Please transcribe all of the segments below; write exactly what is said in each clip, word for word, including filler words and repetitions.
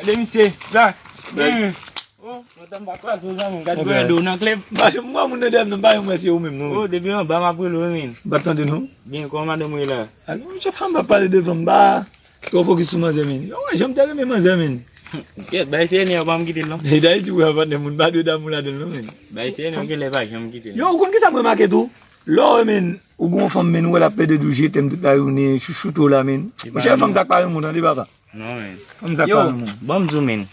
De misye, sa. Bay. Hmm. Oh, lontan m pa kwaze w, zanmi m. Gad gwo do w nan klèb. M pa janm wè moun nan dèyè m, non, m pa janm wè se ou menm, non. Oh, depi anba m ap rele w, men. M pa t tande, non. Byen, kòman madanm ou ye la? Alò, m chèf, m pa pale devan m, m pa twò fokis sou manzè, men. Yo, wè, jan m te renmen manzè, men. Kèt, bay se nè yo pa m kite l, non. E dayiti, wè, patnè, moun pa dwe damou ladan l, non, men. Bay se nè yo genlè pa janm kite l. Yo, ou konn kisa m remake tou? Lè w, men, ou gon fanm, men, ou wè l ap pede di w je t'aime tout la journée, chouchoute w la, men. Monchè, fanm sa k pa renmen w, tande, papa. Non, men. Fanm sa k pa renmen w. Yo, ban m di w, men.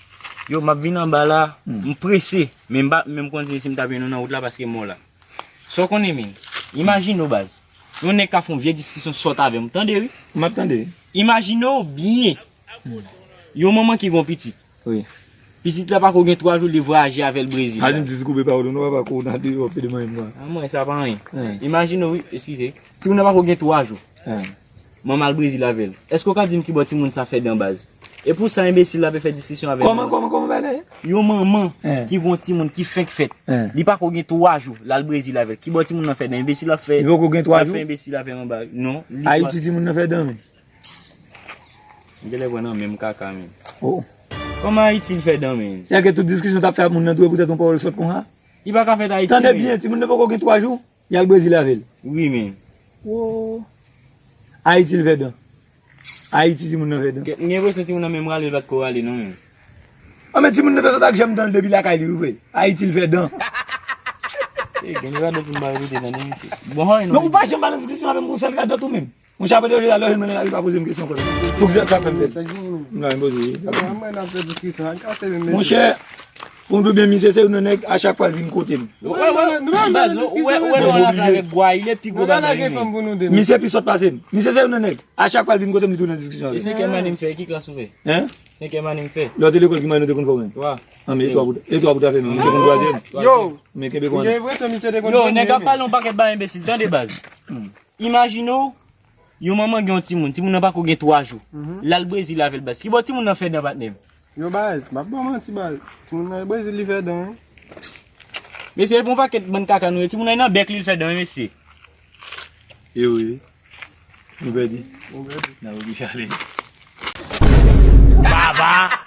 Yo, m ap vin anba la, m prese, men m pa, men m konn si m t ap jwenn ou nan wout la paske m wè w la. Sa w konnen, men. Imajine w, baz. Yon nèg ka fè yon vye diskisyon sòt avè m, tande, wi. M ap tande. Imajine w byen. Yon manman ki gon pitit. Wi. Pitit la pako gen twa jou, li vwayaje avè l Brezil. A, di m ti koupe pawòl ou, non, papa, kou w nan deyò, pede manyen m nan. A, mwen, sa pa anyen. Imajine w, wi, eskize. Timoun nan pako gen twa jou. Manman al Brezil avè l. Èske w ka di m kibò timoun sa fè dan baz? E pou sa enbesil la ap fè diskisyon avè l? Kòman, kòman, kòman bagay? Yon manman ki gon timoun ki fenk fèt. Li pako gen twa jou, l al Brezil avè l. Kibò timoun nan fè dan? Enbesil la ap fè, li pako gen twa jou? L ap fè enbesil avè l anba. Non, li Ayiti timoun nan fè dan, men. M genlè pran nan menm kaka, men. Oh. Kòman Ayiti l fè dan, men? Sèke tout diskisyon t ap fè ak moun nan tou, e poutèt yon pawòl sòt konsa? Li pa ka fèt Ayiti, men. Tande byen, timoun nan poko gen twa jou, y al Brezil avè l. Wi, men. Wo. Ayiti l fè dan. Ayiti timoun nan fè dan. Kèt, m gen enpresyon timoun nan menm rale l pa t ko rale, non, men. An, men timoun nan te sot ak janm dan l depi lakay li, wi, vre. Ayiti l fè dan. E, gen radòt pou m pa repete nan emisyon. Bon, hay, non. Non, ou pa janm al nan diskisyon avè m pou sèl radòt ou menm. Monchè, apre de jodi a, lè w jwenn mwen nan lari, pa poze m kesyon ankò. Poukisa sa fè m fè? M la poze, wi. Mwen, n ap fè diskisyon, an kase menm mesye. Monchè, pou m di w byen, misye se youn nan nèg, a chak fwa l vin kote m. Wè, wè, wè, baz, ou wè, ou wè lè w rantre avèk Bwa, li pi gwo bagay, wi. Misye pi sòt pase m. Misye se youn nan nèg, a chak fwa l vin kote m, li tounen nan diskisyon avè m. E senkèm ane m fè, ki klas ou fè? Hein? Senkèm ane m fè. Lè w te lekòl, ki mwayen ou te konn fè w menm? Twa. An, men e twa pou, e twa pou ta fè menm, ou te konn twazyèm? Yo! Men kenbe kòmandan. Gen enpresyon misye te konn premye. Yo, nèg ap pale yon pakèt bagay enbesil, tande baz. Imajine w, yon manman gen yon timoun, timoun nan pako gen twa jou. L al Brezil avè l baz. Kibò timoun nan fè dan, patnè m? Yo, baz, m ap ba w manti, baz. Timoun nan Brezil li fè dan, wi. Mesye, e pou yon pakèt bann kaka nou ye. Timoun nan nan bèk li, li fè dan, wi, mesye. E wi. Nou pèdi. Nou pèdi. N ap oblije ale. Baba!